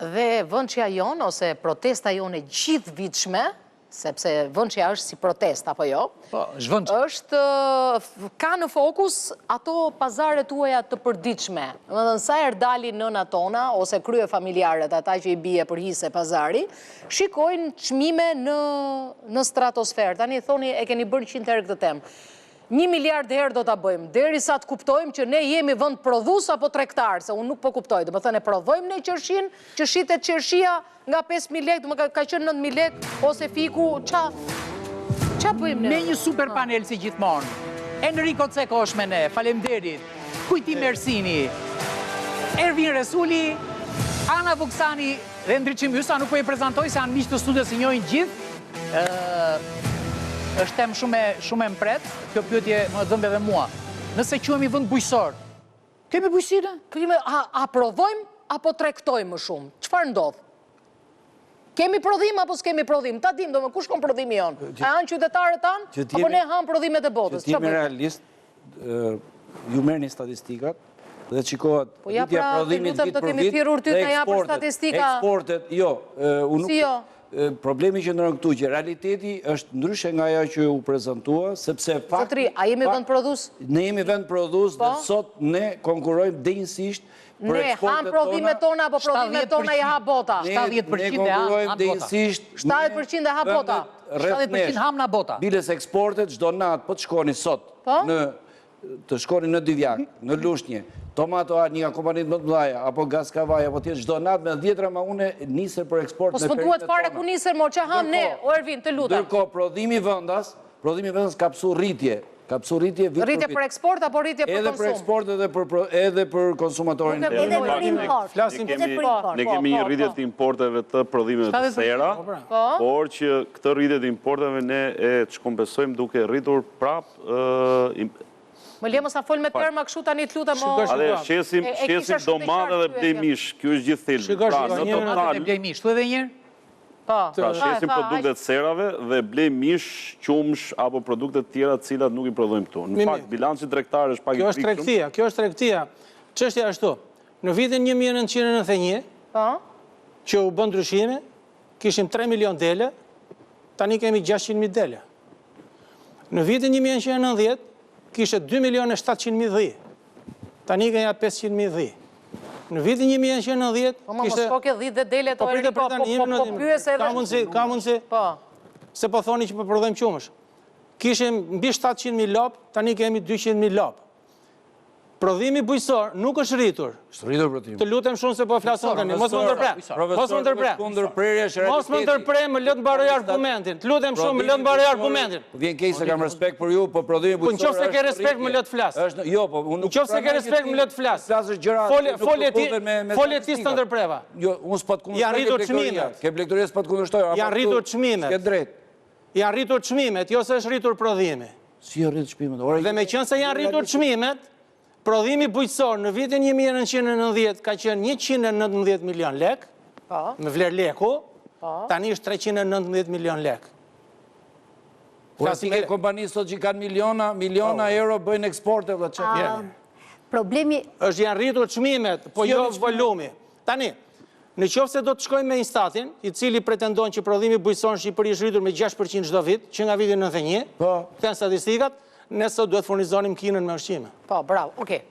Dhe vënçja jonë ose protesta jonë e gjithëvitshme, sepse vënçja është si protestë apo jo? Po, është vënçe. Është ka në fokus ato pazaret tuaja të përditshme. Domethënë sa herë dalin nënat tona ose kryefamiljarët, ata që i bie për hise pazari, shikojnë çmime në në stratosferë. Tani thoni e keni bërë 100 herë këtë temë. Një miliard herë do ta bëjmë, derisa të kuptojmë që ne jemi vend prodhues apo tregtar, se unë nuk po kuptoj. Domethënë e prodhojmë ne qershinë, që shitet qershia nga 5000 lekë, domethënë ka qenë 9000 lekë ose fiku, ça ça bëjmë ne? Me një super panel si gjithmonë. Enrico Ceko është me ne, faleminderit. Kujtim Mersini, Ervin Resuli, Ana Vuksani dhe Ndriçim Hysa, nuk po i prezantoj se janë miq të studios i njohin gjithë. Ë është temë shumë e shumë e mprehtë, kjo pyetje më dhemb edhe mua. Nëse quhemi vend bujqësor, kemi bujqësinë? Po jemi, a, a prodhojmë apo tregtojmë më shumë? Çfarë ndodh? Kemi prodhim apo s'kemi prodhim? Ta dim, domethënë, ku shkon prodhimi jonë? A janë qytetarët tanë? Apo ne hamë prodhimet e botës? Që të jemi realist, ju merrni statistikat dhe të shikohet po ja rritja pra, e prodhimit vit për vit dhe eksportet. Eksportet, jo, unë nuk Si jo? Problemi qëndron këtu që realiteti është ndryshe nga ajo që u prezantua, sepse fakti... Zotëri, a jemi vend prodhues? Ne jemi vend prodhues dhe po? sot ne konkurrojmë denjësisht për eksportet tona... Ne hamë prodhimet tona, apo prodhimet tona i ha bota? Ne konkurrojmë denjësisht... 70% e ha bota. 70% hamë na bota. Biles eksportet çdo natë, po të shkoni sot po? në të shkoni në Divjakë, në Lushnje, Tomato A, një nga kompanitë më të mëdha, apo Gaz Kavaja, apo tjetër, çdo natë me dhjetra maune nisen për eksport po me perimet tona. Po s'më duhet fare ku nisen, mo, që hamë ne, o Ervin, të lutem. Ndërkohë, prodhimi vendas, prodhimi vendas ka pësu rritje, ka pësu rritje vit për vit. Rritje për eksport apo rritje për konsum? Edhe për eksport edhe për edhe për konsumatorin. Edhe për import. Flasim edhe për import. Ne kemi një rritje të importeve të prodhimeve të sera, po, pra. po. por që këtë rritje të importeve ne e çkompensojmë duke rritur prap Më le mos na fol me terma kështu tani të lutem o. Ale shesim shesim domate dhe blejmë mish. Ky është gjithë thelbi. Pra, në total dhe blejmë mish. Thuaj edhe një herë. Po. Pra shesim produkte të serave dhe blejmë mish, qumësht apo produkte të tjera të cilat nuk i prodhojmë këtu. Në fakt bilanci tregtar është pak i frikshëm. Kjo është tregtia, kjo është tregtia. Çështja është këtu. Në vitin 1991, po, që u bë ndryshimi, kishim 3 milion dele, tani kemi 600.000 dele. Në vitin 1990, kishte 2 milion e 700.000 dhi. Tani kemi 500.000 dhi. Në vitin 1990, po, kishte... Po, mos ke dhi dhe dele të po, po, po, po, po, pyes edhe... Ka mundësi, ka mundësi. Po. Se po thoni që po prodhojmë qumësht. Kishim mbi 700.000 lopë, tani kemi 200.000 lopë. Prodhimi bujqësor nuk është rritur. Është rritur prodhimi. Të lutem shumë se po flas unë tani. Mos më ndërpre. Mos më ndërpre. Mos më ndërpre, më lë të mbaroj argumentin. Të lutem shumë, më lë të mbaroj argumentin. Po vjen keq se kam respekt për ju, po prodhimi bujqësor. Po nëse ke respekt, më lë të flas. Është jo, po unë nuk. Nëse ke respekt, më lë të flas. Flasësh gjëra Fole, fole ti, fole ti s'të ndërpreva. Jo, unë s'po të kundërshtoj. Janë rritur çmimet. Ke blegtoria s'po të kundërshtoj. Janë rritur çmimet. Ke drejt. Janë rritur çmimet, jo se është rritur prodhimi. Si janë rritur çmimet? Ore, Dhe meqenëse janë rritur çmimet, prodhimi bujqësor në vitin 1990 ka qenë 119 milion lek, po. me vlerë leku, po. tani është 319 milion lek. Po si ke kompani sot që kanë miliona, miliona po. euro bëjnë eksporte dhe që Problemi... është janë rritur çmimet, po jo volumi. Tani, Në qoftë se do të shkojmë me Instatin, i cili pretendon që prodhimi bujqësor në Shqipëri është rritur me 6% çdo vit, që nga viti 91, po. këto janë statistikat, ne sot duhet furnizonim Kinën me ushqime. Po, bravo, okay.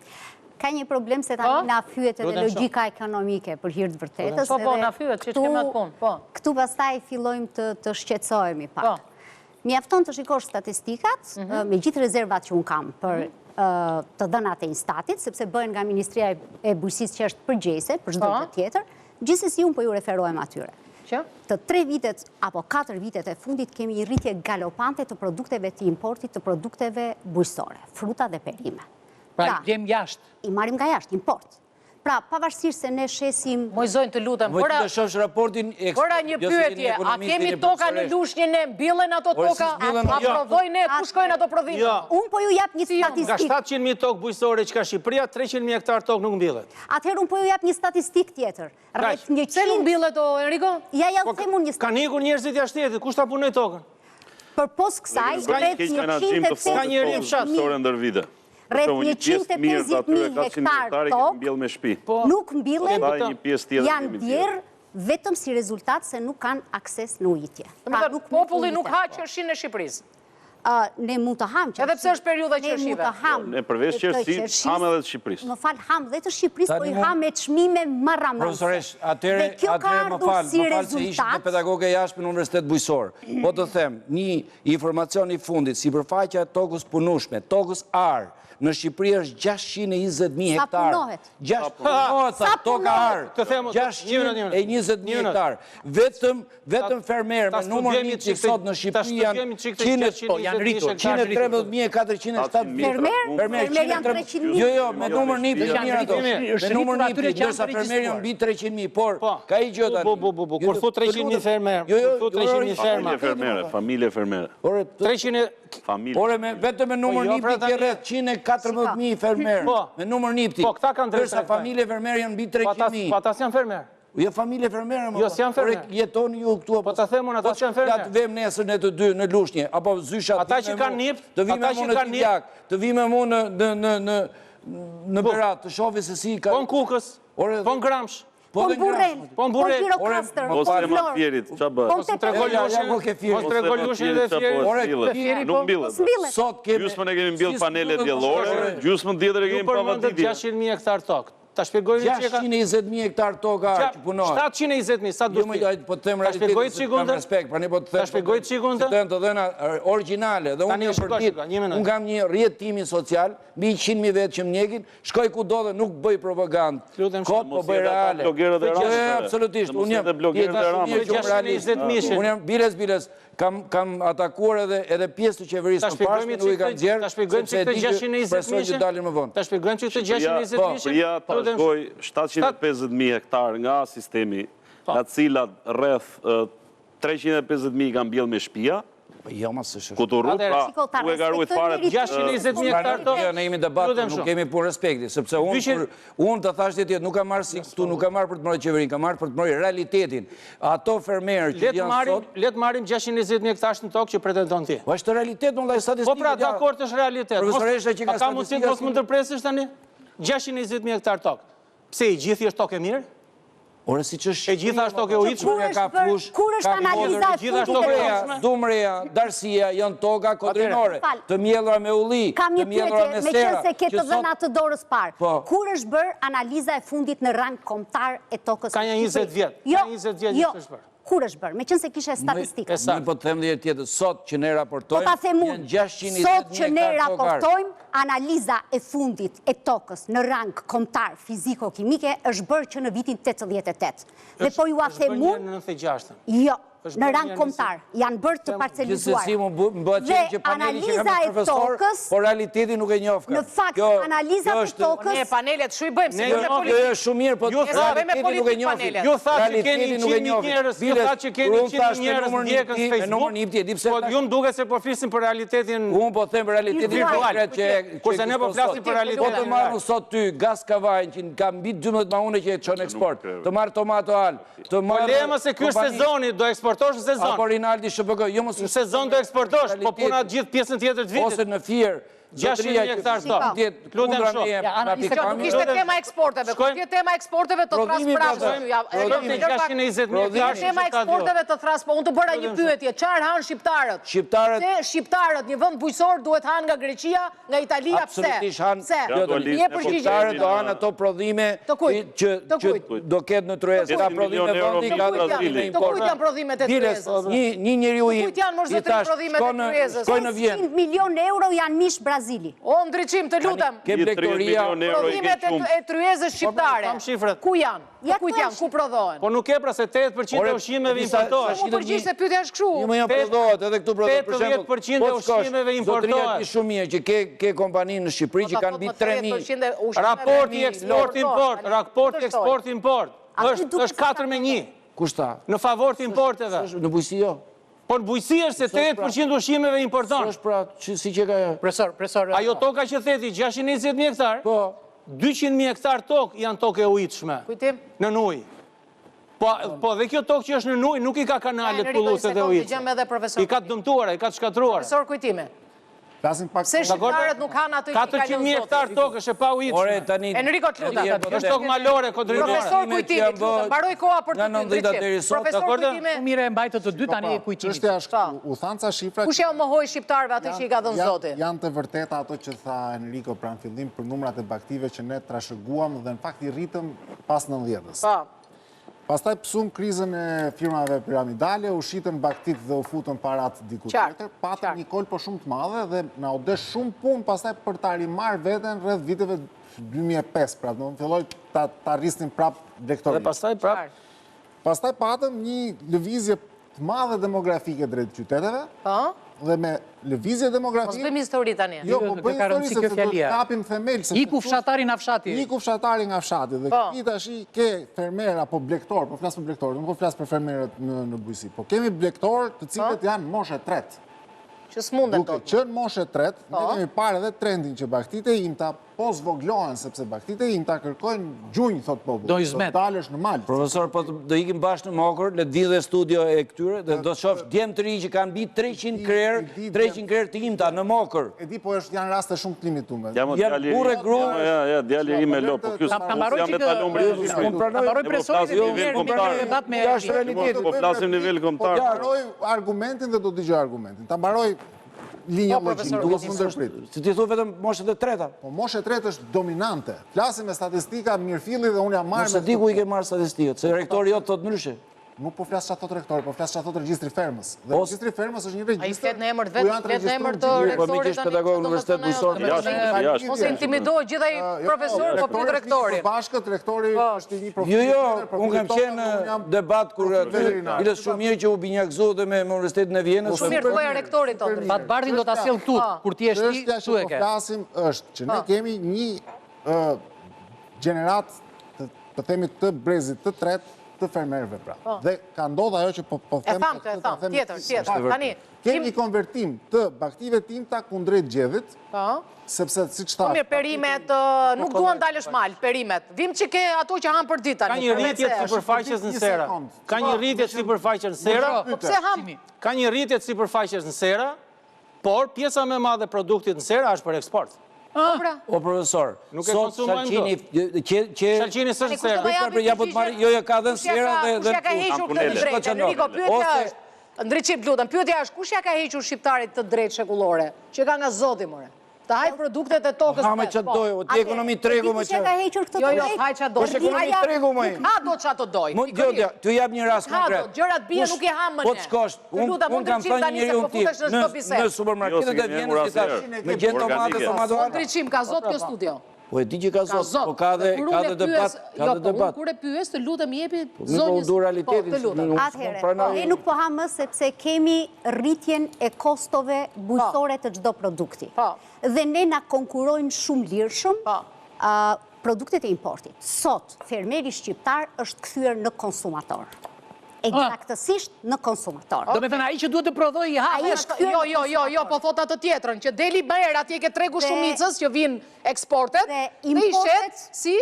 Ka një problem se tani po? na fyet edhe logjika ekonomike për hir të vërtetës. Po, po, na fyet, që ç'kemi atë punë, po. Këtu pastaj fillojmë të, të shqetësohemi pak. Po. Mjafton të shikosh statistikat, mhm. me gjithë rezervat që unë kam për mhm. të dhënat e Instatit, sepse bëhen nga Ministria e Bujqësisë që është përgjegjëse për çdo gjë tjetër, gjithsesi unë po ju referohem atyre. Që? Të tre vitet apo katër vitet e fundit kemi një rritje galopante të produkteve të importit të produkteve bujqësore, fruta dhe perime. Pra, pra i blejmë jashtë. I marrim nga jashtë, import. Pra, pavarësisht se ne shesim... Moj zonjë të lutem, bëra... Moj të shosh raportin... Bëra një jo pyetje, a kemi toka në Lushnjë ne, mbillen ato toka, a jo. prodhojnë ne, ku shkojnë ato prodhime? Jo. Unë po ju jap një statistikë. Nga 700.000 tokë bujqësore që ka Shqipëria, 300.000 hektar tokë nuk mbillet. Atëherë unë po ju jap një statistikë tjetër. Rreth 100... Pse nuk mbillet o Enrico? Ja, ja, po, them unë një statistikë. Kanë ikur njerëzit jashtë shtetit, kush ta punojë tokën? Përpos kësaj, rreth 150.000... ndër vite. Rreth 150.000 hektar tokë po. nuk mbillen, janë djerrë. vetëm si rezultat se nuk kanë akses në ujitje. Pra, populli nuk ha qershinë e Shqipërisë. Ne mund të hamë qershinë. Edhe pse është periudha e qershive. Ne mund të hamë Ne përveç qershisë, hamë edhe të Shqipërisë. Më fal, hamë dhe të Shqipërisë, po i hamë me çmime marramendëse. Profesoreshë, atëherë, atëherë më fal, më fal se ishit një pedagoge e jashtme në Universitet Bujqësor. Po të them, një informacion i fundit, sipërfaqja e tokës punueshme, tokës arë, në Shqipëri është 620.000 hektar. Sa punohet? Sa punohet, sa toka arë. 620.000 hektar. Vetëm Vetëm fermerë me numër NIPT sot në Shqipëri janë po, janë rritur 113.407 fermerë, fermerë janë 300.000. Jo, jo, me numër NIPT janë mirë ato. Me numër NIPT, ndërsa fermerë janë mbi 300.000, por po. ka i gjë tani. Bu, bu, bu, bu, kur thu 300.000 fermerë, jo, jo, kur thu 300.000 jo, ferma. Familje fermerë, familje fermerë. Ore, 300 Familje. Ore, me, vetëm me numër po, jo, NIPT ke rreth 114.000 fermerë. Po. Me numër NIPT. Po, këta kanë drejtë. Ndërsa familje fermerë janë mbi 300.000. Po, ata s'janë fermerë. Jo familje fermerë, më Jo, s'janë fermerë. Ore, jetoni ju këtu apo... Po ta them unë, ata s'janë fermerë. Ja të vem nesër ne të dy në Lushnje, apo zysha Ata që kanë nipt, të vime ata mu që në kanë Divjakë, të vime mu në, në, në, në, në Berat, të shohi se si ka... Po në Kukës, po në Gramsh, Po në Burrel, po në po në Gjirokastër, po në Vlorë, po në Tepelenë. Mos trego Lushnjën dhe Fierin. Nuk mbyllet. Sot kemi... Gjysmën e kemi mbjellë panele diellore, gjysmën tjetër e kemi pa vaditje. Ju përmendët 600.000 hektar tokë. Ta shpjegoj një çika. 620.000 hektar toka që punohet. 720.000, sa duhet. Jo, po të them realitetin, se kam respekt, pra po të them. Ta shpjegoj çikun të. Të dhëna origjinale dhe unë jam për ditë. Unë kam një rrjet timin social, mbi 100.000 vetë që më ndjekin, shkoj kudo dhe nuk bëj propagandë. Kot po bëj reale. Blogerët e Ramës. Jo, absolutisht, unë jam Unë jam biles biles. Kam kam atakuar edhe edhe pjesë të qeverisë më parë, nuk i kam nxjerrë. Ta shpjegojmë që këtë 620 mijë. që dalin më vonë. Ta shpjegojmë që këtë 620 mijë. Shqipëria trashëgoi 750.000 hektar nga sistemi, po. nga të cilat rreth 350.000 kanë mbjellë me shpia. Po jo, ma s'është. Kuturu, pra, ku e ka ruajt fare 620.000 hektar tokë. Jo, ne jemi debat, nuk kemi punë respekti, sepse unë unë të thashë të tjetë, nuk kam marrë si këtu, nuk kam marrë për të mbrojtur qeverinë, kam marrë për të mbrojtur realitetin. Ato fermerë që janë sot... Le të marrim 620.000 hektarë në tokë që pretendon ti. Po është realitet, më ndaj statistika. Po pra, dakord është realitet. Profesoresha që ka statistika... A ka mundësi të mos më ndërpresësh tani? 620.000 hektarë tokë. Pse i gjithi është tokë e mirë? Ore, siç është... E gjitha është tokë e ujitshme? Ka fushë, Kur është analiza e fundit e tokës? Dumreja, Darsia, janë toka kodrinore, të mjellura me ulli, Kam të një mjellura pyetje, me sera. meqenëse ke të që dhëna të dorës parë. Po. Kur është bërë analiza e fundit në rang kombëtar e tokës Ka një 20 vjet. Jo, Ka 20 vjet jo. që është bërë. Kur është bërë? Meqenëse kishe statistika. Më po të them dhe herë tjetër, sot që ne Po raportojmë, ta them unë, janë 620 sot që ne hektar tokë arë. raportojmë, analiza e fundit e tokës në rang kombëtar fiziko-kimike është bërë që në vitin 88. Dhe po jua Është bërë them një unë, në 96-ën. jo, Është në bërë rang një kombëtar, janë bërë të parcelizuara. Gjithsesi, më më bëhet Dhe qenë që paneli që kam analiza e profesor, tokës, por realitetin nuk e njoh. Në fakt, analiza e tokës- Ne panelet shu i bëjmë, si Ne bëjmë me jo, Jo, politikë. jo, shumë mirë, po Ju thatë- bëjmë me realitetin nuk e politikë njohin. panelet. Ju thatë që keni Realitetin nuk e 100.000 njohin. njerëz, ju Biles, thatë që keni kur unë 100.000 thash me njerëz numër ndjekës NIPT, me Facebook. numër NIPT, e di pse Po thash- ju më duket se po flisim për realitetin Unë po them për realitetin Virtual. konkret që që Kurse ne po ekziston flasim sot. për realitetin Po të marrë unë sot ty Gaz Kavajën që ka mbi 12 maune që e çon eksport, të marr Tomato Al, të Po marr lema se ky është kompani- sezoni, do eksportosh në sezon. Apo Rinaldi SHPK, jo mos Në sezon do eksportosh, po puna gjithë pjesën tjetër të vitit. Ose në Fier, 600 hektar tokë. Lutem shumë. Ja, Ana, nuk ishte tema eksporteve. Kur Shkojmë- ti tema eksporteve të thras Prodhimi, prapë. pra, Ja, e prodhimi. lër pak- 620.000 hektar. Tema eksporteve të thras, po unë të bëra një pyetje, çfarë hanë shqiptarët? Shqiptarët- Se shqiptarët, një vend bujqësor duhet hanë nga Greqia, nga Italia, pse? Absolutisht hanë. Pse? Gradualisht, Je ne po përgjigje. Shqiptarët do hanë ato prodhime Të kujt? që Të që kujt? do ketë në tryezë. Ka Të prodhime milion euro vendi, nga ka Brazili. prodhime Të import. kujt janë prodhimet e Biles, tryezës? një një njeriu Të im. kujt janë, mor i zotëri, thash, prodhimet e shko në- tryezës? Shkoj në Vjenë. 500 milion euro janë mish Brazili. O, ndriçim, të lutem. Ke Një 30 blektoria, milion euro i ke Prodhimet e qumësht. e tryezës shqiptare. kam shifrat. Ku janë? Ja, Të kujt këto janë? Ku prodhohen? Po nuk e pra se 80% Ore, e ushqimeve disa- importohen. sa U përgjigj se pyetja është kështu. Jo, më janë prodhohet, edhe këtu prodhohet. Për shembull, 80% po e të shkosh, ushqimeve Zotëria importohen. di shumë mirë që ke ke kompani në Shqipëri Po që kanë mbi 3000. Raporti eksport import, raporti eksport import Aty është duket është 4 me 1 Kush tha? në favor të importeve. S'është Në bujqësi jo. Po në bujqësi është se 80% ushqimeve importon. S'është pra, që, si që ka ajo? Profesor, profesor. Ajo toka që theti 620.000 hektar, Po, 200.000 hektar tokë janë tokë e ujitshme. Kujtim? Në ujë. Po, po dhe kjo tokë që është në ujë nuk i ka kanalet Enrico, një kulluese dhe sekondë, ujitshme. dëgjojmë edhe profesor. I ka të dëmtuara, i ka të shkatruara. Profesor Kujtime. Flasim pak Pse shqiptarët nuk hanë atë që i ka lënë 400.000 hektar tokë është e paujitshme. Enrico të lutem. Është tokë malore, kodrinore. Profesor Kujtimi, të lutem, mbaroi koha për të dy, Ndriçim. Profesor Kujtimi. Po mirë e mbajtët të dy tani po, pra, Kujtimi. Çështja është këtu, u thanë ca shifra. Kush jua mohoi shqiptarëve atë që i ka dhënë Zoti? Janë të vërteta ato që tha Enrico pra në fillim për numrat e bagëtive që ne trashëguam dhe në fakt i rritëm pas 90-ës. Po. Pastaj pësuam krizën e firmave piramidale, u shitën bagëtitë dhe u futën paratë diku tjetër, patëm një kolpo shumë të madhe dhe na u desh shumë punë pastaj për ta rimarrë veten rreth viteve 2005, pra do të filloi ta ta rrisnim prapë blegtorinë. Dhe pastaj prapë Pastaj patëm një lëvizje të madhe demografike drejt qyteteve. Po. Dhe me lëvizje demografike... Mos bëjmë histori tani. Jo, po bëjmë histori sepse do të kapim themel. Iku fshatari nga fshati. Iku fshatari nga fshati. Dhe po. ti tashi ke fermer apo blegtor, po flas për blegtor, nuk po flas për fermerët në, në bujqësi. Po kemi blegtor të cilët po. janë moshë e tretë. Që s'munden dot. Duke qenë moshë e tretë, ne po. kemi parë edhe trendin që bagëtitë e imta Po zvoglohen, sepse bagëtitë e imta kërkojnë gjunjë, thotë populli. Do izmet. Do dalësh në mal. Profesor, po do ikim bashkë në Mokër, le të vijë dhe studio e këtyre, dhe do shohësh djem të rinj që kanë mbi 300 krerë, 300 krerë të imta në Mokër. E di, po është janë raste shumë të limitume. Janë burrë e grua. Ja, ja, djali i ri me lopë, po ky Ta mbaroj që Ta mbaroj profesorin dhe një herë me debat me Jashtë realitetit. Po flasim nivel kombëtar. Po mbaroj argumentin dhe do dëgjoj argumentin. Ta mbaroj linja po, logjike, duke mos ndërprit. Si ti thu vetëm moshët e treta. Po moshë e tretë është dominante. Flasim me statistika mirëfilli dhe unë jam marrë me... S'e di ku i ke marrë statistikat, se rektori jot thotë ndryshe. Nuk po flas çfarë thotë rektori, po flas çfarë thotë regjistri i fermës. Dhe regjistri i fermës është një regjistër. Ai flet në emër të vet, flet në emër të rektorit. Po meqë është pedagog në Universitet Bujqësor. Mos e intimido gjithë ai jo, profesor, po pyet rektorin. Bashkët rektori po. është një profil. Jo, jo, unë kam qenë në debat kur aty, biles shumë mirë që u binjakëzu dhe me Universitetin e Vjenës. Shumë mirë thuaja rektorit tonë. Fatbardhin do ta sjell këtu, kur ti je ti, këtu e ke. Çështja që po flasim është që ne kemi një gjeneratë të themi të brezit të tretë të fermerëve pra. Po. Dhe ka ndodhur ajo që po po them. E thamë këtë, e thamë. Tjetër, tjetër. Tani kemi një konvertim të bagëtive të imta kundrejt gjedhit. Po. Sepse siç thashë. Po mirë, perimet nuk duan dalësh mal, perimet. Vim çik ke ato që hamë për ditë tani. Ka një rritje të sipërfaqes në sera. Ka një rritje të sipërfaqes në sera. Po pse hamë? Ka një rritje të sipërfaqes në sera. Por, pjesa më e madhe e produktit në sera është për eksport. Po pra. O profesor, sot shalqini që Shalqini s'është në sera. Tani ja po të marr, jo jo ka dhënë sera dhe dhe. Kush ja ka hequr këtë të drejtë? Enrico, pyetja është, Ndriçim, lutem, pyetja është kush ja ka hequr shqiptarit të drejtë shekullore, që ka nga Zoti more? Të hajë produktet e tokës Ha me ça të dojë, ti ekonomi tregu më që... Kush e ka hequr këtë të jo, jo, drejtë? Jo, hajë ça dojë. Është ekonomi tregu më. Nuk ha do ça të dojë. Jo, jo, t'ju jap një rast konkret. Ha do, gjërat bie nuk i hamë ne. Po të shkosh, unë kam thënë një njeriu ti, në supermarketet e Vjenës i thash, më gjen domate, domate. Ndriçim, ka zot kjo studio. Po e di që ka zot, po ka dhe ka dhe debat, ka jo, dhe po debat. Unë kur e pyes, të lutem jepi po, zonjës. Po realitetin. Po, të lutem. Atëherë, ne nuk po hamë më sepse kemi rritjen e kostove bujqësore të çdo produkti. Po. Dhe ne na konkurrojnë shumë lirshëm po. produktet e importit. Sot, fermeri shqiptar është kthyer në konsumator. Ekzaktësisht në konsumator. Domethënë, ai që duhet të prodhojë i ha. Ai është kthyer Jo, jo, jo, jo, po thotë atë tjetrën, që del i bërë atje ke tregu shumicës që vijnë eksportet, dhe i shet si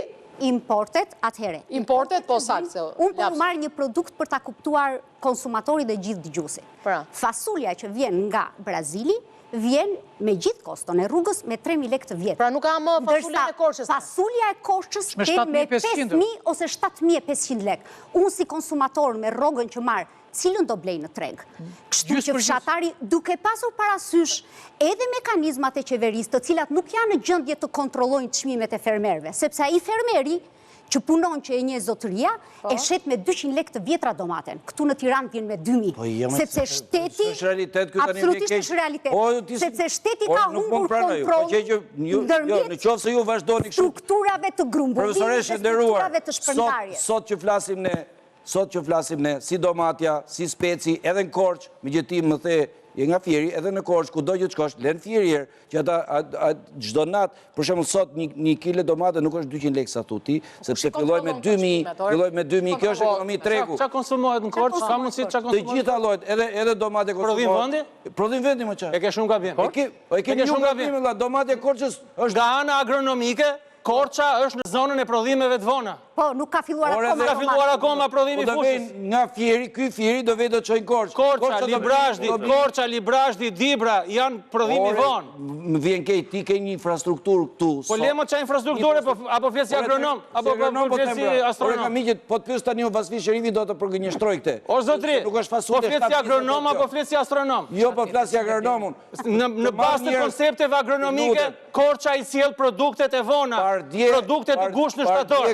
importet atëherë. Importet, po saktë. Se unë po marr një produkt për ta kuptuar konsumatorin dhe gjithë dëgjuesit. Pra. Fasulja që vjen nga Brazili, vjen me gjithë koston e rrugës me 3.000 lekë të vjetra. Pra nuk ka më fasuljen e Korçës. Fasulja e Korçës del me 5.000 ose 7.500 lekë. Unë si konsumator me rrogën që marr, cilën do blej në treg. Kështu që fshatari, duke pasur parasysh edhe mekanizmat e qeverisë, të cilat nuk janë në gjendje të kontrollojnë çmimet e fermerëve, sepse ai fermeri që punon që e njeh zotëria, po. e shet me 200 lekë të vjetra domaten. Këtu në Tiranë vjen me 2000. Po, jo, sepse shteti absolutisht është realitet. Po, sepse shteti ka humbur kontroll jo, ndërmjet në qoftë se ju vazhdoni kështu strukturave të grumbullimit dhe strukturave të shpërndarjes. Sot që flasim ne, sot që flasim ne, si domatja, si speci, edhe në Korçë, meqë ti më the, je nga Fieri, edhe në Korçë, kudo që të shkosh, lëre Fierin, që ata çdo natë, për shembull sot një një kile domate nuk është 200 lekë sa thu ti, sepse filloi me 2000, filloi me 2000, kjo është ekonomi tregu. Ça konsumohet në Korçë, ka mundësi ça konsumohet? Të gjitha llojet, edhe edhe domate konsumohet. Prodhim vendi? Prodhim vendi më ça. E ke shumë gabim. E ke, e ke shumë gabim, vëlla, domate e Korçës është nga ana agronomike, Korça është në zonën e prodhimeve të vona. Po, nuk ka filluar akoma. Nuk ka filluar akoma prodhimi i po fushës. Nga Fieri, ky Fieri do vejë do të çojë në Korçë. Korça, Librazhdi, Korça, Librazhdi, Dibra, janë prodhimi vonë. Më vjen keq, ti ke një infrastrukturë këtu. Po le mo ça infrastrukture, po, apo flet si agronom, apo po, po flet si astronom. Ore kam po të pyes tani o Vasfi Sherifi do të përgënjeshtroj këtë. O zotri, po flet si agronom apo flet si astronom? Jo, po flas si agronom unë. Në bazë të koncepteve agronomike, Korça i sjell produktet e vona, produktet në gusht në shtator.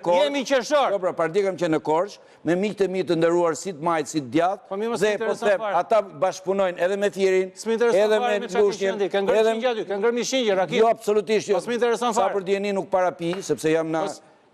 Jemi në qershor. Jo, pra, pardje kam qenë në Korçë, me miqtë e mi të nderuar si të majtë, si të djathtë, po, dhe po them, ata bashkëpunojnë edhe me Fierin, edhe me Lushnjën, edhe me... Ke ngrënë mishinjë, raki. Jo, absolutisht, jo. Po s'më intereson fare. Sa për dijeni nuk para pi, sepse jam në...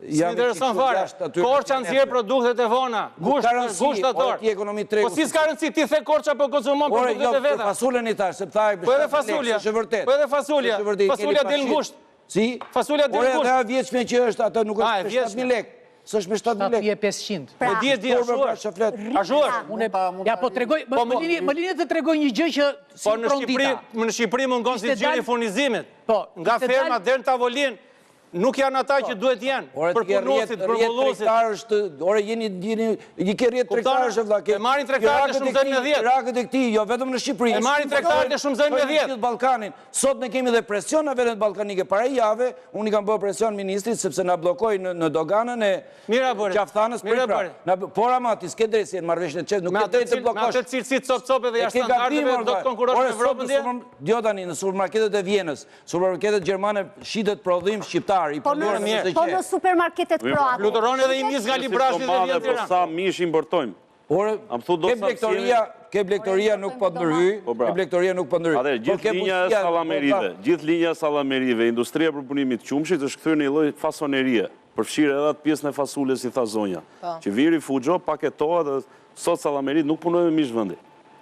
S'më intereson fare. Korça nxjerr produktet e vona. Gusht, gusht shtator. Ti ekonomi tregu. Po si s'ka rëndësi, ti the Korça po konsumon jo, produktet e veta. Për fasulen i thash, se tha Po edhe fasulja. Është vërtet. Po edhe fasulja. Fasulja del në gusht. Si? Fasulja del në gusht. Ore, edhe e vjetshme që është, atë nuk është me 7000 lekë. S'është me 7000 lekë. 7500. Pra, po di e di, ashtu pra, është. Ashtu është. Unë ja po tregoj, po më lini, më lini të tregoj një gjë që si po në Shqipëri, në Shqipëri mungon zinxhiri i furnizimit. Po, nga ferma deri në tavolinë Nuk janë ata që duhet jenë, përpunuesit, grumbulluesit. Ore, jeni, jeni, i ke rrjet tregtarësh, vlla, ke... E marrin tregtarët e shumëzojnë me 10. Firakët e këtij, jo vetëm në Shqipëri. E marrin tregtarët e shumëzojnë me 10. Gjithë Ballkanin. Sot ne kemi dhe presion në vendet ballkanike. Para jave, unë i kam bërë presion ministrit, sepse na bllokoi në doganën e Qafë-Thanës. Mira bëri. Por ama, ti s'ke drejtë si në marrëveshjen e CEFTA-s, nuk ke drejtë të bllokosh. Me atë cilësi copë-copë dhe jashtë standardeve, do të konkurosh me Evropën dje? Jo tani, në supermarketet e Vjenës, Supermarketet gjermane shitet prodhim shqiptar, i po prodhuar në SHQ. Po në supermarketet kroate. Fluturon edhe një mish nga Librazhdi dhe vjen Tiranë. Po sa mish importojmë? Ore, ke blegtoria, ke blegtoria nuk po ndërhyj, po pra. ke blegtoria nuk po ndërhyj. Atëherë, po gjithë linja e sallamerive, gjithë linja e sallamerive, industria e përpunimit të qumështit është kthyer në një lloj fasonerie, përfshirë edhe atë pjesën e fasules si tha zonja, po. që vjen rifuxho, paketohet dhe sot sallameritë nuk punojnë me mish vendi.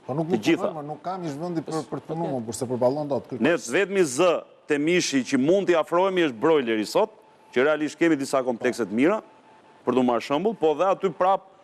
Po nuk mund të punojmë, nuk ka mish vendi për të punuar, por s'e përballon dot. Ne të vetmi zë te mishi që mund t'i afrohemi është brojleri sot, që realisht kemi disa komplekse të mira, për t'u marrë shembull, po dhe aty prapë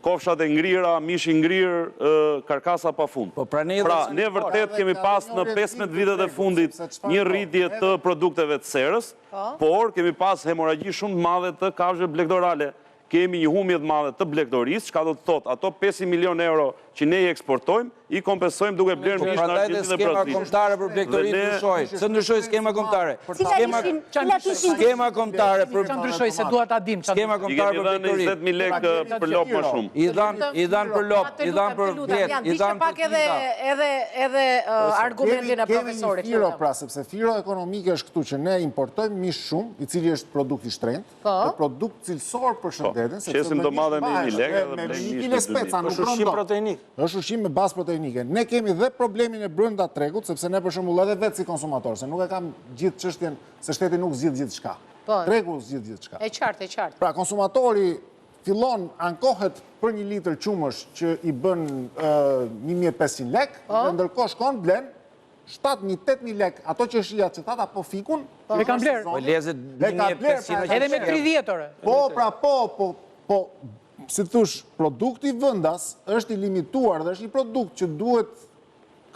kofshat e ngrira, mishi i ngrirë, karkasa pa fund. Po, pra ne pra, ne vërtet kemi pas në 15 vitet e fundit një rritje të produkteve të serës, po. por kemi pas hemorragji shumë të madhe të kafshëve blegtorale. Kemi një humbje të madhe të blegtorisë, çka do të thotë ato 500 milionë euro që ne i eksportojmë, i kompensojmë duke blerë po mish në Prandaj dhe Argjentinë dhe skema Brazil. kombëtare për blegtorinë ndryshoi. Pse ndryshoi skema kombëtare? Cilat ishin Skema kombëtare për Ça ndryshoi se dua ta dim. Skema I kombëtare kemi për dhënë blegtorinë. 20000 lekë për lopë më shumë. I dhanë i dhanë për lopë, i dhanë për bletë, i dhanë për pak edhe edhe edhe argumentin e profesorit. Kemi një firo pra, sepse firo ekonomike është këtu që ne importojmë mish shumë, i cili është produkt i shtrenjtë. Po. Dhe produkt cilësor për shëndetin, sepse Shesim domate me një lek edhe me blejmë një mish kile me speca, nuk Është ushqim rëndon. proteinik. Është ushqim me bazë proteinike. Ne kemi dhe problemin e brenda tregut, sepse ne për shembull edhe vetë si konsumator, se nuk e kam gjithë çështjen se shteti nuk zgjidh gjithçka. Po. Tregu zgjidh gjithçka. E qartë, e qartë. Pra konsumatori fillon ankohet për një litër qumësht që i bën 1500 lek, Po. dhe ndërkohë shkon blen 7.000, 8.000 lek, ato qershijat që thatë, apo fikun, Po, e kanë blerë. Po lezet E ka blerë, 1500 pra, Edhe me 30 ore. Po, pra, po, po, po, si thosh, produkti vendas është i limituar dhe është një produkt që duhet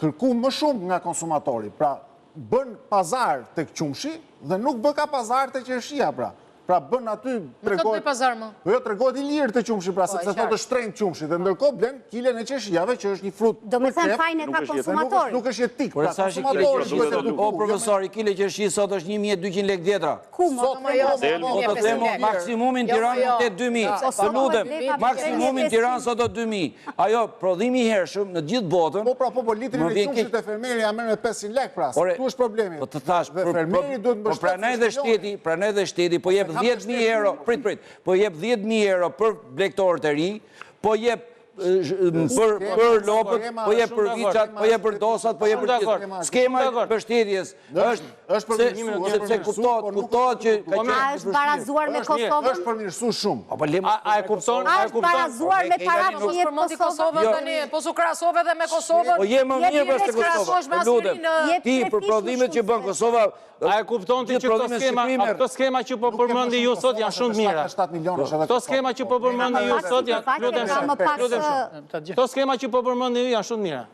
kërku më shumë nga konsumatori. Pra, bën pazar tek qumshi dhe nuk bëka pazar te qershia, pra. Pra bën aty Me kë të bëj pazar më? Po jo tregohet i lirë te qumshi, pra Po, sepse e qartë. thotë është shtrenjtë qumshi dhe ndërkohë blen kilen e qershijave që është një frut. Do me thënë fajin e Nuk ka është jetik. konsumatori. Nuk është jetik, Por pra sa është i kile konsumatori duhet qershi? eduku. O profesor, i kile qershi sot është 1200 lekë vjetra. Ku mo? Sot Jo, po, Del- po, Po të them 1500 lekë. maksimumin Jo, Tiranë jo. mund të jetë 2000. Po, Të sot lutem, po e bleka maksimumin 3500. Tiranë sot do 2000. Ajo prodhimi i hershëm në gjithë botën. Po pra, po, po, litrin më e vjen qumshit keq. e fermeri ja merr me 500 lekë pra. Ore, Këtu është problemi. Po të thash, dhe fermeri duhet po mbështetë. pranaj dhe shteti, pranaj dhe shteti, po jep 10000 euro, prit prit, po jep 10000 euro për blegtorët e ri, po jep e, zh- për për lopët, po jep për viçat, po jep për dosat, po jep për gjithë. Skema e mbështetjes është është përmirësu, është sepse përmirësu, kuptohet, po nuk kuptohet që ka A qenë është barazuar me Kosovën? Është përmirësu shumë. Po le A a e kupton? A A e është kupton? barazuar me paratë Mos që jep përmendi Kosova? Kosovën Jo. tani, po s'u krahasove dhe me Kosovën. Po je më Jep mirë veç se Kosova. krahasohesh me Po lutem. asnjërin në- Jep Ti tre për fish prodhimet më që bën shumë Kosova, A e kupton ti gjithë që këto prodhimet skema, Shqipëri a merr. këto skema që po përmendi ju sot janë shumë të mira. 7 milionë është edhe Këto skema që po përmendi ju sot janë, lutem Ka më shumë, pak lutem shumë. Këto skema që po përmendi ju janë shumë të mira.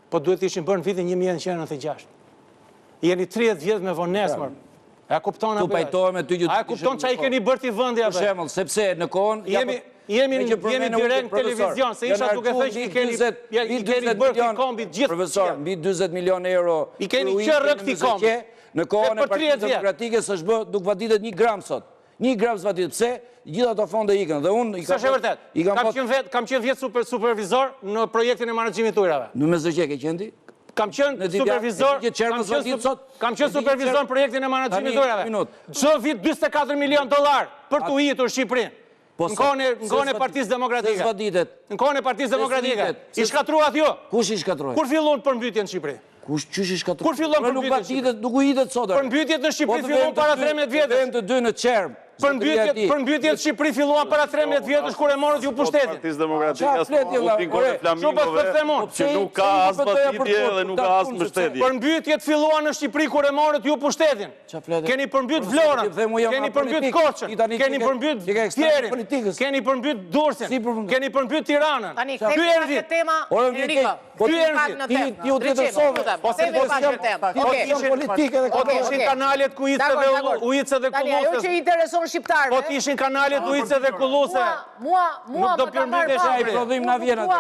Po duhet të ishin bërë në vitin 1996. Jeni 30 vjet me vonesë, mër. E kupton apo? Tu pajtohem me ty që A e kupton ça i keni bërë këtij vendi apo? Për shembull, sepse në kohën jemi jemi jemi direkt në televizion, se isha duke thënë që i keni i keni bërë këtij kombi gjithë. Profesor, mbi 40 milion euro i keni qërë këtij kombi. Në kohën e Partisë Demokratike s'është bë, nuk vaditet një gram sot. Një gram s'vaditet. Pse? Gjithë ato fonde ikën dhe unë i kam S'është e vërtetë. Kam qenë vetë, kam qenë vjet super supervizor në projektin e menaxhimit të ujërave. Në MZHQ ke qenë ti? Kam qenë supervizor, kam qenë sot, kam qenë supervizor në projektin e menaxhimit të ujërave. Çdo vit 44 milion dollar për të ujitur Shqipërinë. Po në kohën e në kohën e Partisë Demokratike. Se s'vaditet. Në kohën e Partisë Demokratike. I shkatërruat ju. Kush i shkatërroi? Kur fillon përmbytjet në Shqipëri? Kush qysh i shkatërroi? Kur fillon përmbytjet? Nuk vaditet, nuk ujitet sot. Përmbytjet në Shqipëri po filluan para 13 vjetësh. Vem të dy në Çermë. Përmbytjet, përmbytjet në Shqipëri filluan para 13 vjetësh kur e morët ju pushtetin. Partisë Demokratike as po kohën e flamingove, që nuk ka as vaditje dhe nuk ka as mbështetje. Përmbytjet filluan në Shqipëri kur e morët ju pushtetin. Keni përmbyt Vlorën, keni përmbyt Korçën, keni përmbyt Fierin, keni përmbyt Durrësin, keni përmbyt Tiranën. Tani, kthehemi pak në tema, Enrico. Ky erdhi. Ti ti u tjetërsove. Po se po pak në temë. Po të ishin politikë dhe po të ishin kanalet ujitëse dhe ujitëse dhe Tani ajo që i intereson shqiptarëve. Po të ishin kanalet ujitëse dhe kulluese. Mua, mua, nuk do përmbytesh ai prodhim na vjen atë.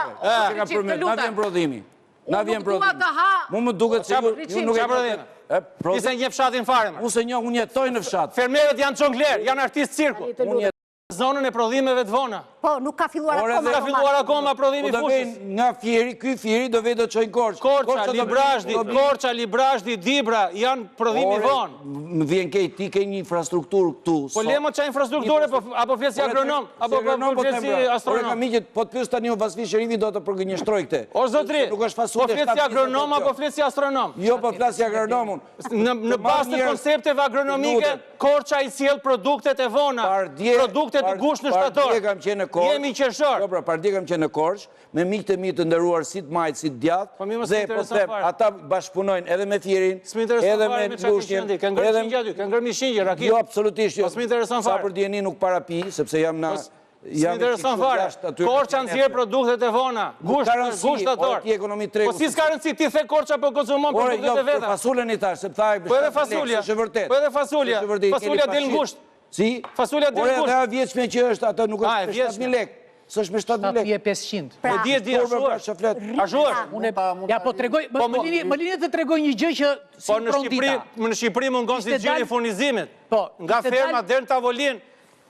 Ka përmbyt, na vjen prodhimi. Na vjen prodhimi. Nuk dua të ha. Mu më duket se ju nuk e prodhim. Ti s'e njeh fshatin fare. Unë s'e njoh, unë jetoj në fshat. Fermerët janë xhonglerë, janë artistë cirku. Unë zonën e prodhimeve të vona. Po, nuk ka filluar akoma. Nuk ka filluar akoma prodhimi i po fushës. Nga Fieri, ky Fieri do vejë do çojnë Korçë. Korça, Librazhdi, Korça, Librazhdi, Dibra, janë prodhimi vonë. Më vjen keq, ti ke një infrastrukturë këtu. Po le mo ça infrastrukture, po, apo flet si agronom, apo po flet si astronom. Ore kam iqet, po të pyes tani unë Vasfi Sherifi do të përgënjeshtroj këtë. O zotri, nuk është fasule. Po flet si agronom apo flet si astronom? Jo, po flas si agronom unë. Në në bazë të koncepteve agronomike, Korça i sjell produktet e vona, produktet në gusht në shtator. Pardje kam qenë në Korçë. Jemi qershor. Jo, pra, pardje kam qenë në Korçë me miqtë e mi të nderuar si të majtë si të djathtë. Po mirë, dhe po them, ata bashkëpunojnë edhe me Fierin, edhe me Lushnjën, ke ngrënë qingje aty, ke ngrënë mish qingje, raki. Jo, absolutisht jo. Po s'më intereson fare. Sa për dijeni nuk para pi, sepse jam në po S'më intereson fare. Korça nxjerr produktet e vona. Gusht, gusht shtator. Ti ekonomi tregu. Po si s'ka rëndësi, ti the Korça po konsumon produktet jo, e veta. Jo, fasulen i thash, se tha Po edhe fasulja. Është vërtet. Po edhe fasulja. Fasulja del në gusht. Si? Fasulja del në gusht. Ore, edhe e vjetshme që është, atë nuk është me 7000 lekë. S'është me 7000 lekë. 7500. Pra, po di e di, ashtu pra, është. Ashtu është. Unë ja po tregoj, më po, lini, më lini të tregoj një gjë që si po në Shqipëri, në Shqipëri mungon zinxhiri i furnizimit. Po, nga ferma deri në tavolinë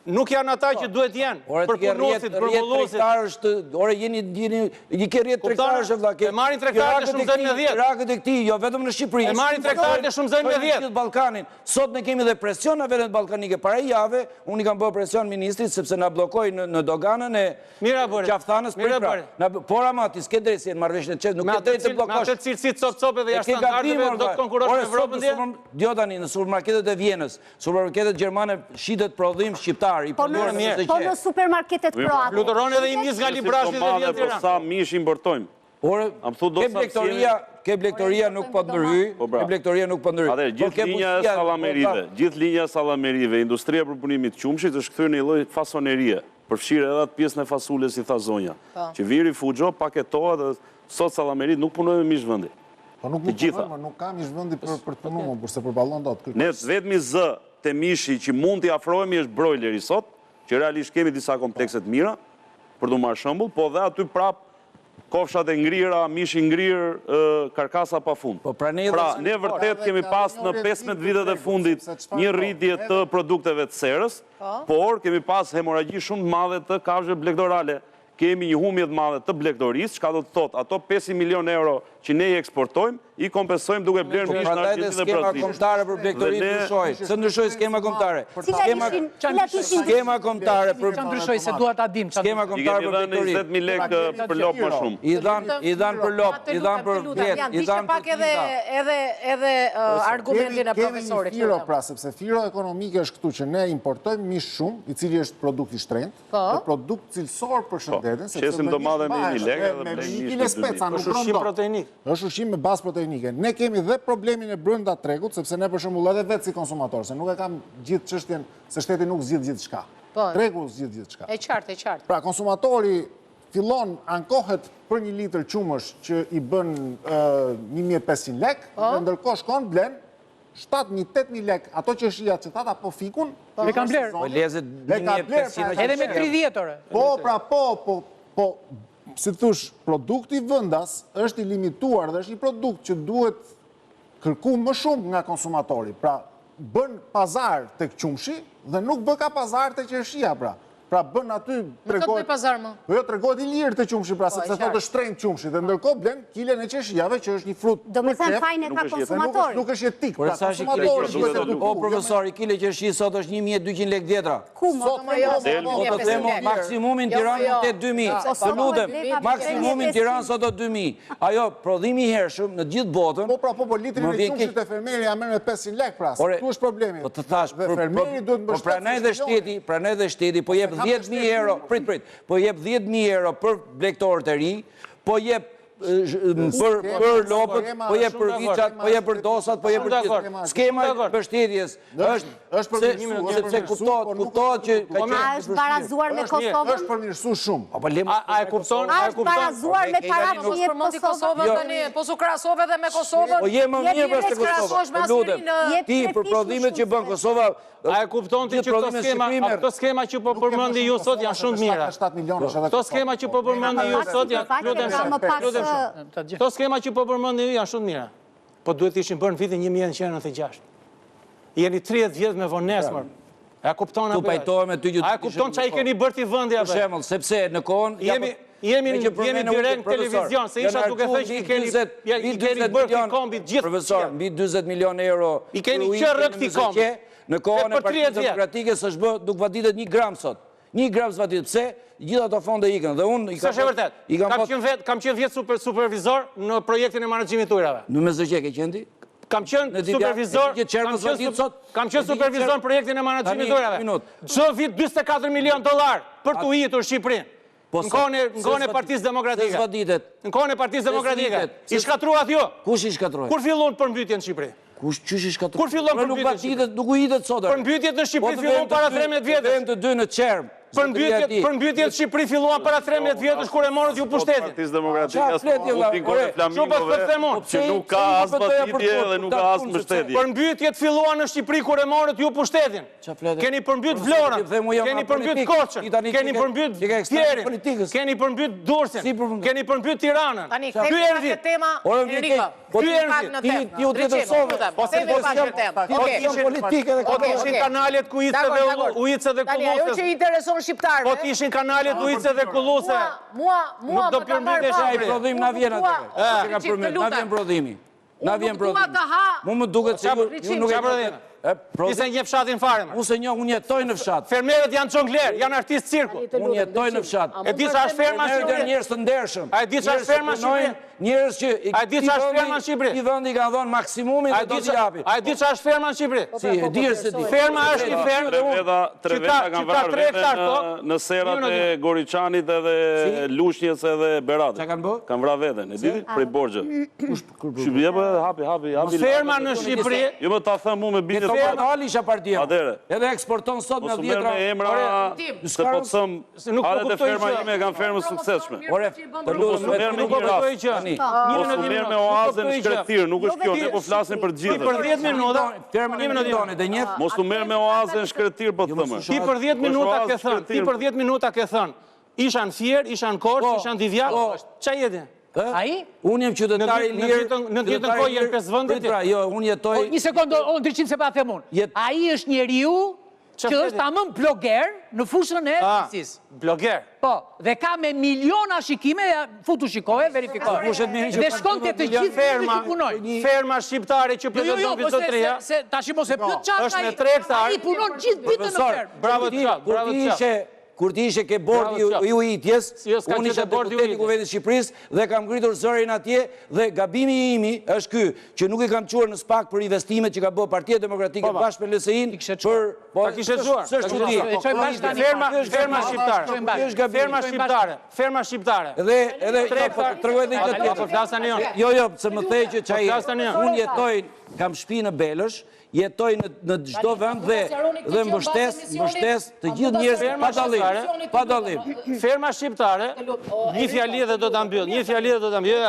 Nuk janë ata që duhet jenë, përpunuesit, grumbulluesit. Ore, jeni, jeni, i ke rrjet tregtarësh, vëlla. E marrin tregtarët e shumëzojnë me 10. Rakët e këtij, jo vetëm në Shqipëri. E marrin tregtarët e shumëzojnë me 10. Gjithë Ballkanin. Sot ne kemi dhe presion në vendet ballkanike. Para jave, unë i kam bërë presion ministrit sepse na bllokoi në, në doganën e Qafë-Thanës. Mira bëri. Por ama ti s'ke drejtë si në marrëveshjen e çet, nuk ke drejtë të bllokosh. Me atë cilësi copë copë dhe jashtë standardeve do të konkurrosh me Evropën dje. Jo tani në supermarketet e Vjenës, Supermarketet gjermane shitet prodhim shqiptar, i po prodhuar në MZHQ. Po në supermarketet kroate. Fluturon edhe i mis nga Librazhdi dhe vjen Tiranë. Po sa mish importojmë? Ore, ke blegtoria, ke blegtoria nuk po ndërhyj, po pra. ke blegtoria nuk po ndërhyj. Atëherë, gjithë linja e sallamerive, gjithë linja e sallamerive, industria e përpunimit të qumështit është kthyer në një lloj fasonerie, përfshirë edhe atë pjesën e fasules si tha zonja, po. që vjen rifuxho, paketohet dhe sot sallameritë nuk punojnë me mish vendi. Po nuk mund të punojmë, nuk ka mish vendi për për të punuar, por s'e përballon dot. Ne të vetmi zë te mishi që mund t'i afrohemi është brojleri sot, që realisht kemi disa komplekse të mira për t'u marrë shembull, po dhe aty prap kofshat e ngrira, mishi i ngrirë, karkasa pa fund. Po pra ne pra, ne vërtet kemi pas në 15 vitet e fundit një rritje të produkteve të serës, po. por kemi pas hemorragji shumë të madhe të kafshëve blegtorale. Kemi një humbje të madhe të blegtorisë, çka do të thotë ato 500 milionë euro që ne i eksportojmë, i kompensojmë duke blerë po mish në Prandaj dhe Argjentinë dhe skema Brazil. kombëtare për blegtorinë ndryshoi. Pse ndryshoi skema kombëtare? Cilat ishin, cilat ishin Skema kombëtare për Ça ndryshoi se dua ta dim ça Skema I kombëtare kemi për dhënë blegtorinë. 20000 lekë për lopë më shumë. I dhanë i dhanë për lopë, i dhanë për bletë, i dhanë për pak edhe edhe edhe argumentin e profesorit. Kemi një firo pra, sepse firo ekonomike është këtu që ne importojmë mish shumë, i cili është produkt i shtrenjtë. Po. Dhe produkt cilësor për po, shëndetin, sepse Shesim domate me një lek edhe me blejmë një mish kile me speca, nuk Është ushqim rëndon. proteinik. Është ushqim me bazë proteinike. Ne kemi dhe problemin e brenda tregut, sepse ne për shembull edhe vetë si konsumator, se nuk e kam gjithë çështjen se shteti nuk zgjidh gjithçka. Po. Tregu zgjidh gjithçka. E qartë, e qartë. Pra konsumatori fillon ankohet për një litër qumësh që i bën 1500 lekë, Po. dhe ndërkohë shkon blen 7.000, 8.000 lek, ato qershia që thatë, apo fikun, po. e kanë blerë. Po lezet 1.500 Edhe me 30 ore. Po, pra, po, po, po, si thosh, produkti vendas është i limituar dhe është një produkt që duhet kërku më shumë nga konsumatori. Pra, bën pazar tek qumshi dhe nuk bëka pazar te qershia, pra. Pra bën aty tregohet. Nuk pazar më. Po jo tregohet i lirë te qumshi, pra po, sepse thotë është shtrenjtë qumshi dhe ndërkohë blen kilen e qershiave që është një frut. Domethënë fajin e ka konsumatori. Nuk është jetik. Pra konsumatori duhet të O profesor, kile qershi sot është 1200 lekë dhjetra. Ku më? Sot jo, po të them maksimumi në Tiranë mund të jetë 2000. Të lutem, maksimumi në Tiranë sot është 2000. Ajo prodhimi i hershëm në gjithë botën. Po pra, po po litrin e qumshit te fermeri ia merr me 500 lekë pra. Këtu është problemi. Po të thash, dhe fermeri duhet po mbështetur. Po prandaj dhe shteti, prandaj dhe shteti po jep 10000 euro, prit prit, po jep 10000 euro për blegtorët e rinj, po jep për për lopët, po jep për viçat, po jep për dosat, po jep për gjithë. Skema e mbështetjes është është përmirësuar, sepse kuptohet, po kuptohet që ka qenë. A është barazuar me Kosovën? Është përmirësuar shumë. Po po lem. A e kupton? A është barazuar me paratë që jep Kosova? Jo. Tani, po s'u krahasove edhe me Kosovën. Po je më mirë për se Kosova. Lutem. Ti për prodhimet që bën Kosova, A e kupton ti që këto skema, këto skema që po përmendi ju sot janë shumë të mira. Këto skema që po përmendi ju sot janë, lutem shumë, lutem shumë. Këto skema që po përmendi ju janë shumë të mira. Po duhet të ishin bërë në vitin 1996. Jeni 30 vjet me vonesë, mër. A kupton apo? Tu pajtohem me ty që A e kupton çfarë i keni bërë këtij vendi apo? Për shembull, sepse në kohën jemi jemi jemi direkt në televizion, se isha duke thënë që i keni i keni bërë këtij kombi gjithë. Profesor, mbi 40 milion euro. I keni qërë këtij kombi. Në kohën e Partisë Demokratike s'është bë, nuk vaditet një gram sot. Një gram s'vaditet. Pse? Gjithë ato fonde ikën dhe unë i kam S'është e vërtetë. Kam qenë vetë, kam qenë vjet super supervizor në projektin e menaxhimit të ujërave. Në MZHQ ke qenë ti? Kam qenë supervizor, kam qenë kam qenë supervizor në projektin e menaxhimit të ujërave. Çdo vit 44 milion dollar për të ujitur Shqipërinë. Po në kohën e në kohën e Partisë Demokratike. Se s'vaditet. Në kohën e Partisë Demokratike. I shkatërruat ju. Kush i shkatërroi? Kur filluan përmbytjet në Shqipëri? Kush qysh i shkatërroi? Kur filluan përmbytjet? Nuk vaditet, nuk ujitet sot. Përmbytjet në Shqipëri po filluan para 13 vjetësh. Vem të dy në Çermë. Përmbytjet, përmbytjet në Shqipëri filluan para 13 vjetësh kur e morët ju pushtetin. Partisë Demokratike as po flamingove, që nuk ka as vaditje dhe nuk ka as mbështetje. Përmbytjet filluan në Shqipëri kur e morët ju pushtetin. Keni përmbyt Vlorën, keni përmbyt Korçën, keni përmbyt Fierin, keni përmbyt Durrësin, keni përmbyt Tiranën. Tani, kthehemi pak te tema, Enrico. Po ky erdhi. Ti ti u tjetërsove. Po se po pak në temë. Po të ishin politikë edhe Po të ishin kanalet ujitëse dhe ujitëse dhe Tani ajo që i intereson shqiptarëve. Po të ishin kanalet ujitëse dhe kulluese. Mua, mua, më ka marrë pa. Ai prodhim na vjen atë. Ka përmbyt, na vjen prodhimi. Na vjen prodhimi. Mu më duket se ju nuk e prodhim. Ti s'e njeh fshatin fare. Unë s'e njoh, unë jetoj në fshat. Fermerët janë xhonglerë, janë artistë cirku. Unë jetoj në fshat. E di ça është ferma në Shqipëri? Janë njerëz të ndershëm. A e di ça është ferma në Shqipëri? Njerëz që A e di ça është ferma në Shqipëri? Këtij vendi i kanë dhënë maksimumin dhe do t'i japin. A e di ça është ferma në Shqipëri? Po, si, e di se di. Ferma është një fermë Tre veta, tre veta kanë vrarë veten në serat e Goriçanit edhe Lushnjës edhe Beratit. Ça kanë bërë? Kanë vrarë veten, e di ti? Prej borxhe. Shqipëria po hapi, hapi, hapi. Ferma në Shqipëri. Jo më ta them unë me bindje. Të ferma isha partia. Atëre. Edhe eksporton sot me dhjetra. Mos u merr me emra. Se po të them, nuk po kuptoj gjë. Ferma ime kanë fermë të suksesshme. Ore, të lutem, mos u merr me një rast. Mos u merr me oazën në shkretëtirë, nuk është kjo, ne po flasim për të gjithë. Ti për 10 minuta, fermën e Miltonit e njeh. Mos u merr me oazën në shkretëtirë po të them. Ti për 10 minuta ke thënë, ti për 10 minuta ke thënë. Isha në Fier, isha në Korçë, po, isha në Divjakë. Po. Ça je ti? Ai? Unë jam qytetar i lirë. Në të njëjtën kohë janë pesë vende ti. Pra, jo, unë jetoj... Po, një sekondë, o ndriçim se pa them unë. Ai është njeriu që është tamam bloger në fushën e ah, bujqësisë. Bloger. Po, dhe ka me miliona shikime, futu shikoje, verifikoje. Dhe shkon te të gjithë ferma që punojnë. Ferma shqiptare që jo, jo, jo, po zotëria. Se tash mos e pyet çfarë. Është me 3 hektar. Ai punon gjithë ditën në fermë. Bravo të qoftë, bravo të qoftë. Kur ti ishe ke bordi i ujitjes, unë isha deputet i Kuvendit të Shqipërisë dhe kam ngritur zërin atje dhe gabimi imi është ky, që nuk i kam çuar në SPAK për investimet që ka bërë Partia Demokratike po, po. bashkë me LSI-n për po ta kishe çuar. S'është çudi. Ferma, ferma shqiptare. Ferma shqiptare, ferma shqiptare. Edhe edhe po tregoj edhe një tjetër. Po flas tani unë. Jo, jo, se më the që çai. Unë jetoj, kam shtëpi në Belësh, Jetoj në në çdo vend dhe dhe mbështes, mbështes të gjithë njerëzit pa dallim, pa dallim. Ferma shqiptare, një fjali dhe do ta mbyll, një fjali dhe do ta mbyll.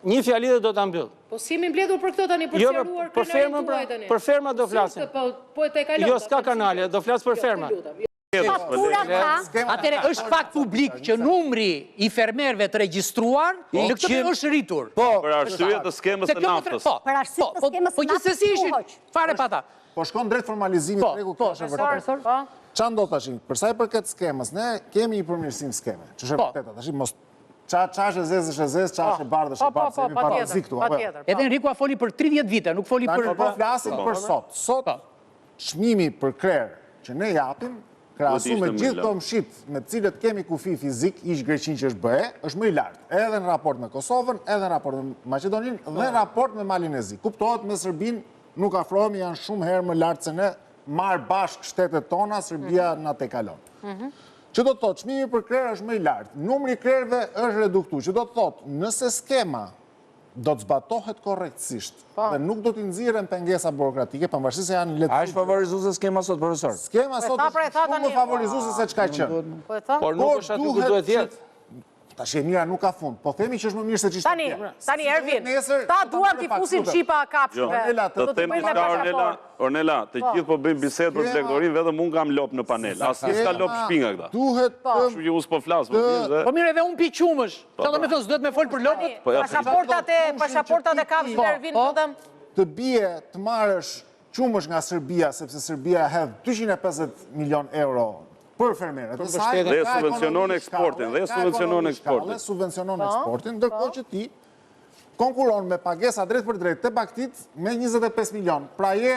Një fjali dhe do ta mbyll. Po si jemi mbledhur për këto tani, për jo, sqaruar për fermën, pra, tani. Për ferma do flasim. Po, po e kalon. Jo, s'ka kanale, do flas për ferma. Fatura ka. Atëherë është fakt publik që numri i fermerëve të regjistruar në këtë periudhë është rritur. Po, për arsye të skemës së naftës. Po, për arsye të po, skemës së po, naftës. Po gjithsesi ishin fare pa ta. Po shkon drejt formalizimit po, tregut, po, kjo është e vërtetë. Po. Ça ndodh tash? Për sa i përket skemës, ne kemi një përmirësim skeme. Që është e vërteta, tash mos Ça ça është e zezë është e zezë, ça është e bardhë është e bardhë, se jemi bardhë këtu, apo jo? Edhe Enriku a foli për 30 vite, nuk foli për... Po flasim për sot. Sot, çmimi për krerë që ne japim, krahasu me gjithë komshit me të cilët kemi kufi fizik, ish Greqinë që është BE, është më i lartë, edhe në raport me Kosovën, edhe në raport me Maqedoninë, dhe në raport me Malin e Zi. Kuptohet me Serbinë nuk afrohemi, janë shumë herë më lartë se ne, marrë bashkë shtetet tona, Serbia mhm. na tejkalon. Mhm. Që do të thotë, çmimi për krerë është më i lartë, numri i krerëve është reduktu, që do të thotë, nëse skema do të zbatohet korrektësisht po. dhe nuk do t'i nxirren pengesa burokratike, pavarësisht se janë lehtësuar. A është favorizuese skema sot, profesor? Skema sot është shumë më favorizuese se ç'ka qenë. Po e tha? Por nuk është aty ku duhet jetë. Tash e mira nuk ka fund. Po themi që është më mirë se ç'ishte. Tani, tani Ervin, ta duan t'i fusin çipa kafshëve. Jo, do të them diçka Ornela, Ornela, të po. gjithë po bëjnë bisedë për blegtorinë, vetëm unë kam lopë në panel. Asnjë s'ka lopë shpi nga këta. Duhet po. Kështu që unë s'po flas, më mirë dhe. Po mirë edhe unë pi qumësh. Po, Çfarë do të thonë, s'duhet me fol për lopët? Po, pasaportat e pasaportat e kafshëve Ervin, vetëm të bie të marrësh qumësh nga Serbia, sepse Serbia hedh 250 milion euro për fermerët e saj, dhe subvencionon eksportin, dhe subvencionon eksportin. Subvencionon po, eksportin, ndërkohë po. që ti konkuron me pagesa drejtpërdrejt te bagëtitë me 25 milion. Pra je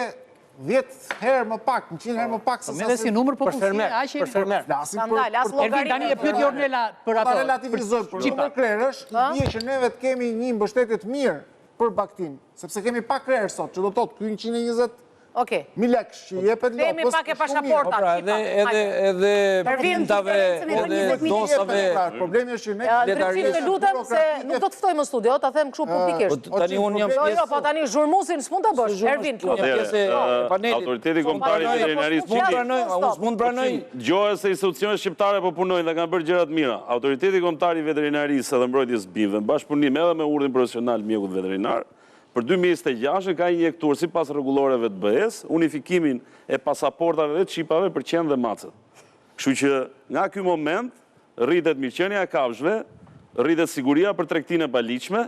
10 herë më pak, 100 herë më pak se sa si numër po për fermer, për fermer. Flasim për për tani e pyeti Ornela për ato. Ta relativizoj për numër krerësh, i bie që neve të kemi një mbështetje të mirë për bagëtinë, sepse kemi pak krerë sot, që do të thotë ky 120 Okej. Mijë lekësh që jepet lopës. Themi pak e pasaportat. Po pra, edhe edhe edhe pintave, edhe dosave. Pra, problemi është që ne Ndriçim të lutem se nuk do të ftoj më studio, ta them kështu publikisht. Po tani unë jam Jo, jo, po tani zhurmusin s'mund ta bësh. Ervin, të lutem. Pjesë e panelit. Autoriteti Kombëtar i Veterinarisë s'mund pranoj, unë s'mund pranoj. Dëgjoje se institucionet shqiptare po punojnë dhe kanë bërë gjëra të mira. Autoriteti Kombëtar i Veterinarisë dhe Mbrojtjes së Bimëve, në bashkëpunim edhe me Urdhrin Profesional Mjekut Veterinar, Për 2026 ka injektuar sipas rregulloreve të BE-së, unifikimin e pasaportave dhe çipave për qentë dhe macet. Kështu që nga ky moment rritet mirëqenia e kafshëve, rritet siguria për tregtinë e paligjshme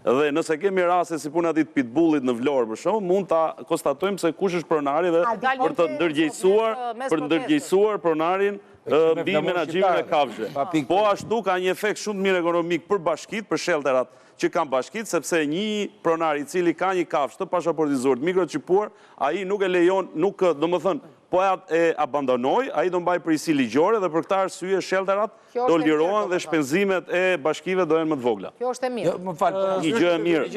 dhe nëse kemi raste si puna e atij të pitbullit në Vlorë për shembull, mund ta konstatojmë se kush është pronari dhe për të ndërgjegjësuar, për të ndërgjegjësuar pronarin mbi menaxhimin e kafshëve. Po ashtu ka një efekt shumë të mirë ekonomik për bashkitë, për shelterat që kanë bashkitë, sepse një pronar i cili ka një kafshë të pashaportizuar, të mikroçipuar, ai nuk e lejon, nuk, domethënë, po e abandonoi, ai do mbajë përgjegjësi ligjore dhe për këtë arsye shelterat do lirohen dhe shpenzimet e bashkive do jenë më të vogla. Kjo është e mirë. Jo, më fal. Një gjë e mirë.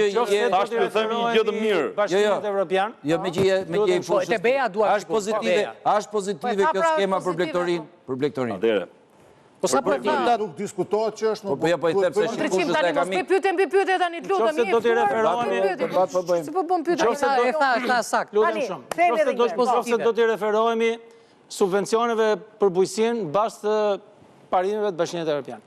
Tash të them një gjë të mirë. Jo, jo. Evropian. Jo, meqë je meqë je i fushës. A është pozitive, a është pozitive kjo skema për blegtorinë, për blegtorinë. Atëherë. Po sa po e tha? Nuk diskutohet që është Po po jo po i them se shikuesit e kam. Tani mos bëj pyetje mbi pyetje tani, të lutem. Nëse do t'i referohemi, po bëjmë. Si po bën pyetje? Nëse do e tha, tha saktë. Lutem shumë. Nëse do të nëse do t'i referohemi subvencioneve për bujqësinë në bazë të parimeve të Bashkimit Evropian.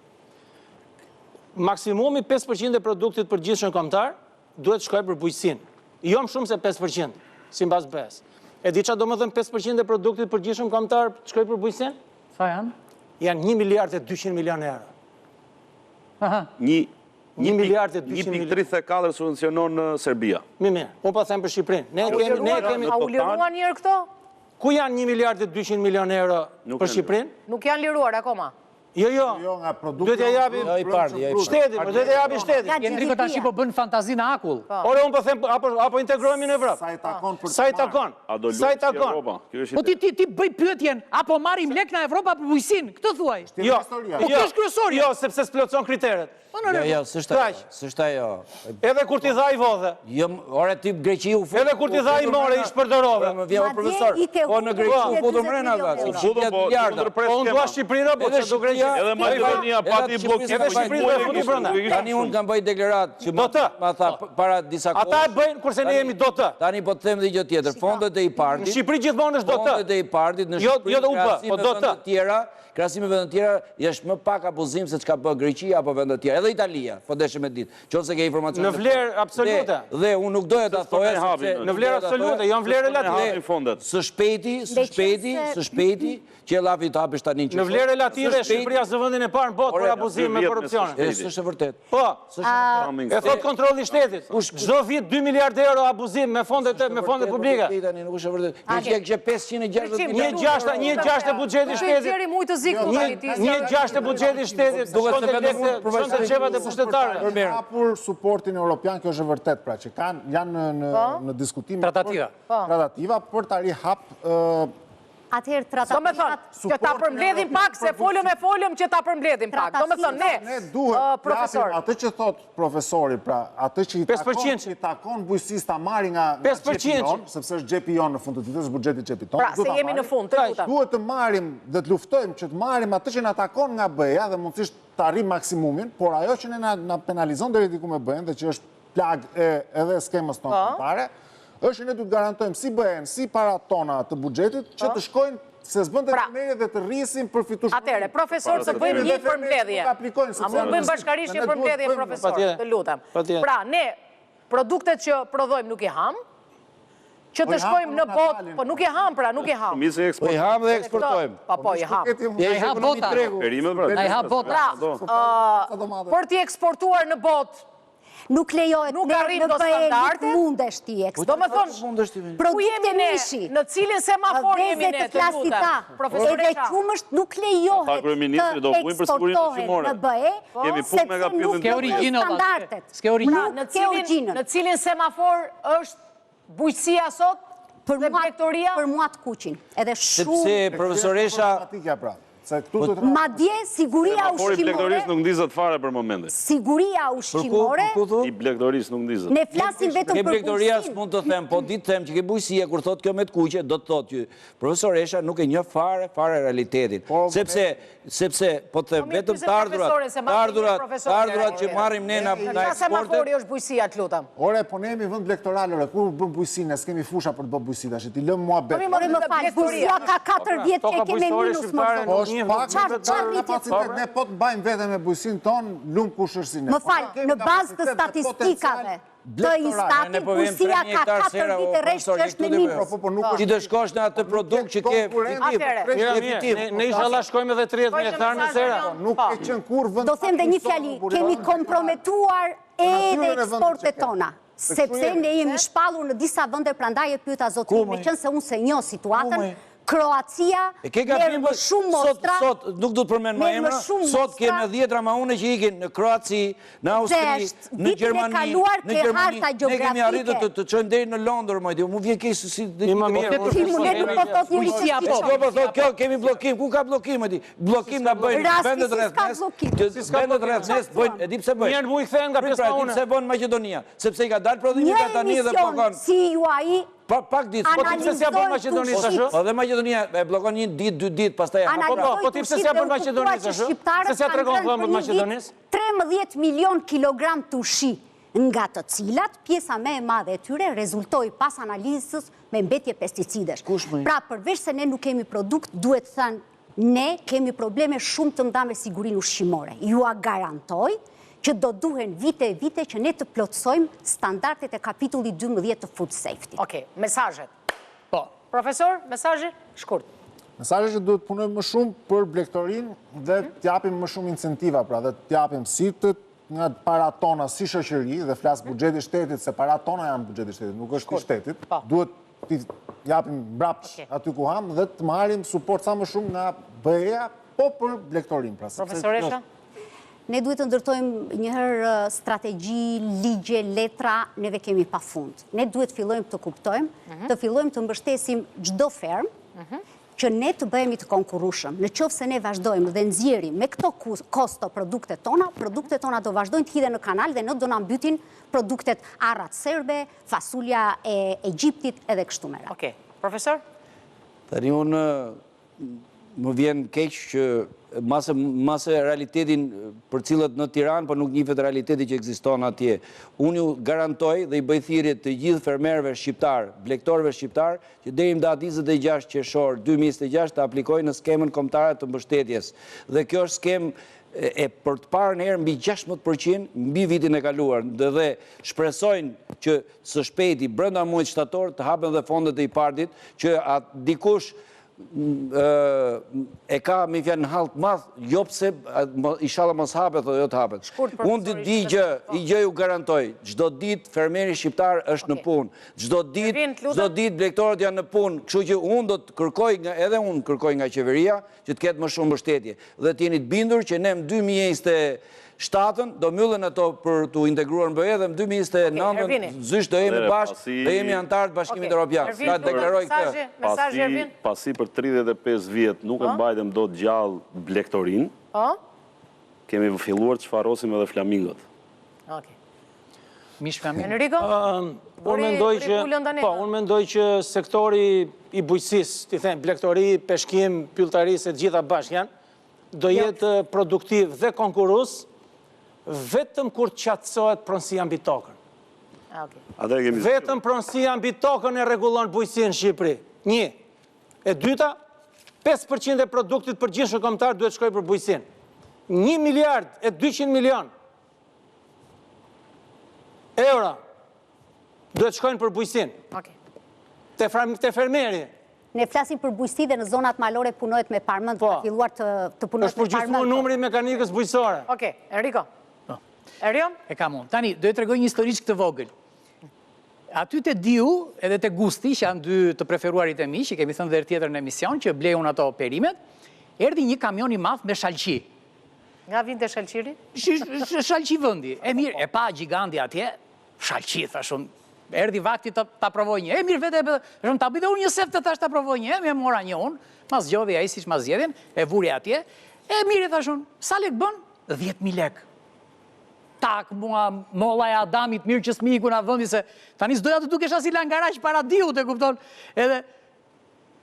Maksimumi 5% e produktit të përgjithshëm kombëtar duhet të shkojë për bujqësinë. Jo më shumë se 5%, sipas BE-së. E di çfarë do të thënë 5% e produktit të përgjithshëm kombëtar të shkojë për bujqësinë? Sa janë? Janë 1 miliard e 200 milion euro. Aha. Një, 1 miliard e 200 milion. 1.34 subvencionon Serbia. Mirë, mirë. Unë po them për Shqipërinë. Ne kemi, ne kemi... A u liruan njëherë këto? Ku janë 1 miliard e 200 milion euro për Shqipërinë? Nuk janë liruar akoma. Jo, jo. Jo, nga produkti. Duhet t'ia japi jo, i parë, jo, i parë. Shteti, po duhet t'ia japi shteti. Enrico tash po bën fantazi në akull. Po. Ore, unë po them apo apo integrohemi në Evropë. Sa i takon për Sa i takon? Sa i takon? Po ti ti ti bëj pyetjen, apo marrim lek nga Evropa për bujqësinë? Këtë thuaj. Jo. Po kjo është kryesore. Jo, sepse s'plotëson kriteret. Po në Jo, jo, s'është ajo. S'është ajo. Edhe kur t'i dha i vodhe. Jo, ore ti Greqi u fut. Edhe kur t'i dha i more, i shpërdorove. Më vjen o profesor. Po në Greqi u futën mrena valla. U futën po, Po unë dua Shqipërinë, po ç'do Greqi. Edhe Maqedonia pati bllokim. Edhe Shqipëria do e futi brenda. Tani unë kam bërë deklaratë që ma tha para disa kohësh. Ata e bëjnë kurse ne jemi do të. Tani po të them dhe gjë tjetër. Fondet e IPARD-it. Në Shqipëri gjithmonë është do të. Fondet e IPARD-it në jo, Shqipëri jo do UP, po do të. Tjera, krahasim me vendet tjera, është më pak abuzim se çka bë Greqia apo vendet tjera. Edhe Italia, po deshe me ditë. Qoftë se ke informacion. Në vlerë absolute. Dhe unë nuk doja ta thoja sepse në vlerë absolute, jo në vlerë relative. Së shpejti, së shpejti, së shpejti, që e llafi të hapesh tani në Në vlerë relative, Shqipëria zë vendin e parë në botë për abuzim me korrupsionin. E s'është e vërtetë. Po. E thotë kontrolli i shtetit. Çdo vit 2 miliard euro abuzim me fondet me fondet publike. Tani nuk është e vërtetë. Greqia kishte 560 milionë. Një gjashta, një gjashtë e buxhetit shtetit. Një gjashtë e buxhetit shtetit. Duhet të vetëm shkonte në xhepat e pushtetarëve. Për hapur suportin europian, kjo është e vërtetë, pra që kanë janë në po. në diskutime tratativa. Po. Tratativa për ta rihap Atëherë tratativat... Domethënë, që ta përmbledhim pak, se folëm e folëm që ta përmbledhim pak. Domethënë, ne, ne duhet profesor. Atë që thotë profesori, pra, atë që i takon, i takon bujqësisë ta marri nga xhepi jonë, sepse është xhepi jonë në fund të ditës, është buxheti i xhepit tonë. Pra, se jemi në fund, të lutem. Duhet të marrim dhe të luftojmë që të marrim atë që na takon nga BE-ja dhe mundësisht të arrijmë maksimumin, por ajo që ne na penalizon deri diku me BE-në dhe që është plagë e edhe skemës tonë po. kombëtare, është që ne duhet të garantojmë si BE-në, si paratë tona të buxhetit, që po. të shkojnë se s'bën të pra, merret dhe të rrisim përfitueshmërinë. Atëherë, profesor, të bëjmë një përmbledhje. A mund të bëjmë bashkarisht një përmbledhje, profesor, të lutem. Pra, ne produktet që prodhojmë nuk i hamë, që të shkojmë në botë, po nuk i hamë pra, nuk i hamë. Po i hamë dhe eksportojmë. Po, po, i hamë. Na i ha bota. Na i ha bota. Pra, për t'i eksportuar në botë, Nuk lejohet, nuk arrijmë dot standarde. Nuk mundesh ti eksportosh. Domethënë, ku jemi ne, në cilin semafor jemi ne, të lutem. Edhe qumësht nuk lejohet të eksportohet në BE, sepse nuk ke standardet. S'ke origjinën. Në cilin semafor është bujqësia sot dhe blegtoria? Për mua të kuqin. Edhe shumë... Sepse profesoresha... Pra. Po, Madje, siguria ushqimore... I blegtorisë nuk ndizet fare për momentin. Siguria ushqimore... I blegtorisë nuk ndizet. Ne flasim vetëm për bujqësinë. Blegtoria s'mund të them, po di të them që ke bujqësia, kur thotë kjo me të kuqe, do të thotë që profesoresha nuk e njeh fare, fare realitetin. Po, sepse, sepse, po të them, po, vetëm të ardhurat, të ardhurat, të ardhurat që marrim ne nga eksportet... Sa semafori është bujqësia, të lutem? Ore, po ne jemi vend blegtoral, ore, ku bën bujqësi, ne s'kemi fusha për të bërë bujqësi, tash, t'i lëmë muhabet. Po, ore, më fal, bujqësia ka 4 vjet që e kemi minus më thonë. Po, është pak me kapacitet, ne po të mbajmë veten me bujqësinë tonë, lum kush është si ne. Më fal, në bazë të statistikave të Instatit, po bujqësia ka 4 vite rresht që është në minus. Po, po, ti do shkosh në atë produkt që ke fitim. Ne inshallah shkojmë edhe 30.000 hektarë në sera. Nuk ke qenë kurrë vend. Do them dhe një fjali, kemi komprometuar edhe eksportet tona. Sepse ne jemi shpallur në disa vende, prandaj e pyeta zotërinë, meqenëse unë s'e njoh situatën, Kroacia merr më shumë mostra. Sot, nuk do të përmend më emra, sot ke me dhjetra maune që ikin në Kroaci, në Austri, në Gjermani, në Gjermani, ne kemi arritur të të çojmë deri në Londër, moj di, mu vjen keq se si... Një më mirë, ne nuk po thotë njeri që si po. Po thotë kjo, kemi bllokim, ku ka bllokim, moj di, bllokim na bëjnë vendet rreth nesh, vendet rreth nesh bëjnë, e di pse bëjnë. Njerë mu i kthehen nga pjesë maune. E di pse bën Maqedonia, sepse i ka dalë prodhimi nga tani dhe blokon. Si ju ai Pa, pak ditë, po ti pse s'ia bën Maqedonisë tash? Po dhe Maqedonia e bllokon një ditë, dy ditë, pastaj e hap. Po, po, po ti pse s'ia bën Maqedonisë tash? Pse s'ia tregon dhëmbët Maqedonisë? 13 milion kilogram turshi, nga të cilat pjesa më e madhe e tyre rezultoi pas analizës me mbetje pesticidesh. Pra, përveç se ne nuk kemi produkt, duhet thënë Ne kemi probleme shumë të mëdha me sigurinë ushqimore. Jua garantoj që do duhen vite e vite që ne të plotësojmë standardet e kapitullit 12 të food safety. Okej, mesazhet. Po. Profesor, mesazhi? Shkurt. Mesazhi që duhet të punojmë më shumë për blegtorinë dhe mhm. të japim më shumë incentiva, pra dhe të japim si të nga paratë tona si shoqëri dhe flas mhm. buxheti i shtetit se paratë tona janë buxheti i shtetit, nuk është i shtetit. Po. Duhet t'i japim mbrapsht aty ku hamë dhe të marrim suport sa më shumë nga BE-ja, po për blegtorinë. Pra, Profesoresha? Ne duhet të ndërtojmë njëherë strategji, ligje, letra, neve kemi pa fund. Ne duhet të fillojmë të kuptojmë, mhm. të fillojmë të mbështesim çdo fermë, mhm. që ne të bëhemi të konkurrueshëm. Në qoftë se ne vazhdojmë dhe nxjerrim me këto kosto produktet tona, produktet tona do vazhdojnë të hidhen në kanal dhe ne do na mbytin produktet arrat serbe, fasulja e Egjiptit edhe kështu me radhë. Okej. Profesor? Tani unë... Më vjen keq që mase mase realitetin përcillet në Tiranë, por nuk njihet realiteti që ekziston atje. Unë ju garantoj dhe i bëj thirrje të gjithë fermerëve shqiptarë, blegtorëve shqiptarë, që deri më datë 26 qershor 2026 të aplikojnë në skemën kombëtare të mbështetjes. Dhe kjo është skemë e për të parën herë mbi 16% mbi vitin e kaluar dhe shpresojnë që së shpejti brenda muajit shtator të hapen dhe fondet e IPARD-it që dikush e ka me fjalë në hall të madh, jo pse ishalla mos hapet, thotë jo të hapet. Unë di gjë, po. një gjë ju garantoj, çdo ditë fermeri shqiptar është në punë, çdo ditë, çdo ditë blegtorët janë në punë, kështu që unë do të kërkoj nga edhe unë kërkoj nga qeveria që të ketë më shumë mbështetje dhe të jeni të bindur që ne më 2027-ën do mbyllen ato për t'u integruar në BE dhe më 2029-ën zysh do jemi bashkë, do jemi anëtarë të Bashkimit Europian. Ta deklaroj këtë. Pasi, pasi për 35 vjet nuk e po? mbajtëm dot gjallë blegtorinë. Po? Kemi filluar të shfarosim edhe flamingot. Okej. Mish flamingo. Enrico? Unë mendoj që po, unë mendoj që sektori i bujqësisë, t'i them blegtori, peshkim, pylltari, se të gjitha bashkë janë, do jo. jetë produktiv dhe konkurrues vetëm kur të qartësohet pronësia mbi tokën. Ah, vetëm pronësia mbi tokën e rregullon bujqësinë në Shqipëri. Një. E dyta, 5% e produktit të përgjithshëm kombëtar duhet shkojë për bujqësinë. 1 miliard e 200 milion euro duhet shkojnë për bujqësinë. Okej. Te te fermeri. Ne flasim për bujqësi dhe në zonat malore punohet me parmend, po. ka filluar të të punohet me parmend. Është përgjysmuar numri i mekanikës bujqësore. Okej, Enrico. Po. Erion? E kam unë. Tani, do e tregoj një historiçkë të vogël. Aty te Diu edhe te Gusti, që janë dy të preferuarit e mi, që kemi thënë dhe herë tjetër në emision, që blej unë ato perimet, erdhi një kamion i madh me shalqi. Nga vinte shalqiri? Shalqi vendi. E mirë, e pa gjigandi atje, shalqi, thashë unë, erdhi vakti të ta provoj një. E mirë, vete, e ta bëj dhe unë një sefte, thashë ta provoj një. E mirë, mora një unë, ma zgjodhi ai siç ma zgjedhin, e vuri atje. E mirë, thashë unë, sa lek bën? 10.000 lek. Tak, mua, molla e Adamit, mirë që s'më iku nga vendi, se tani s'doja të dukesha si langaraq para Diut, e kupton? Edhe,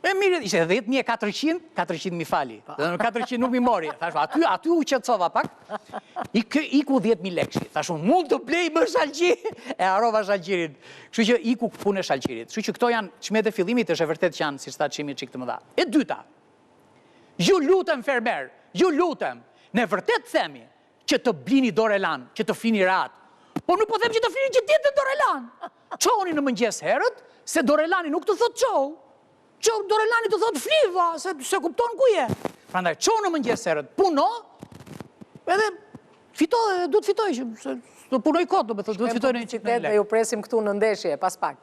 E mirë, ishte 10.400, 400 m'i fali. Po. Dhe në 400 nuk m'i mori. Thashë, aty, aty u qetësova pak. I kë, iku 10.000 lekshi. Thashë, unë mund të blej më shalqi. E harrova shalqirin. Kështu që iku punë e shalqirit. Kështu që këto janë çmimet e fillimit, është e vërtetë që janë, siç tha Çimi, çik të mëdha. E dyta, ju lutem fermer, ju lutem, ne vërtet themi që të blini Dorelan, që të flini rehat. Po nuk po them që të flini gjithë ditën Dorelan. Çohuni në mëngjes herët, se Dorelani nuk të thotë çohu. Çohu Dorelani të thotë fli, va, se s'e kupton ku je. Prandaj çohu në mëngjes herët, puno, edhe fito edhe duhet fitoj, se do punoj kot, do të thotë duhet fitoj në një çikë. Dhe ju presim këtu në ndeshje, pas pak.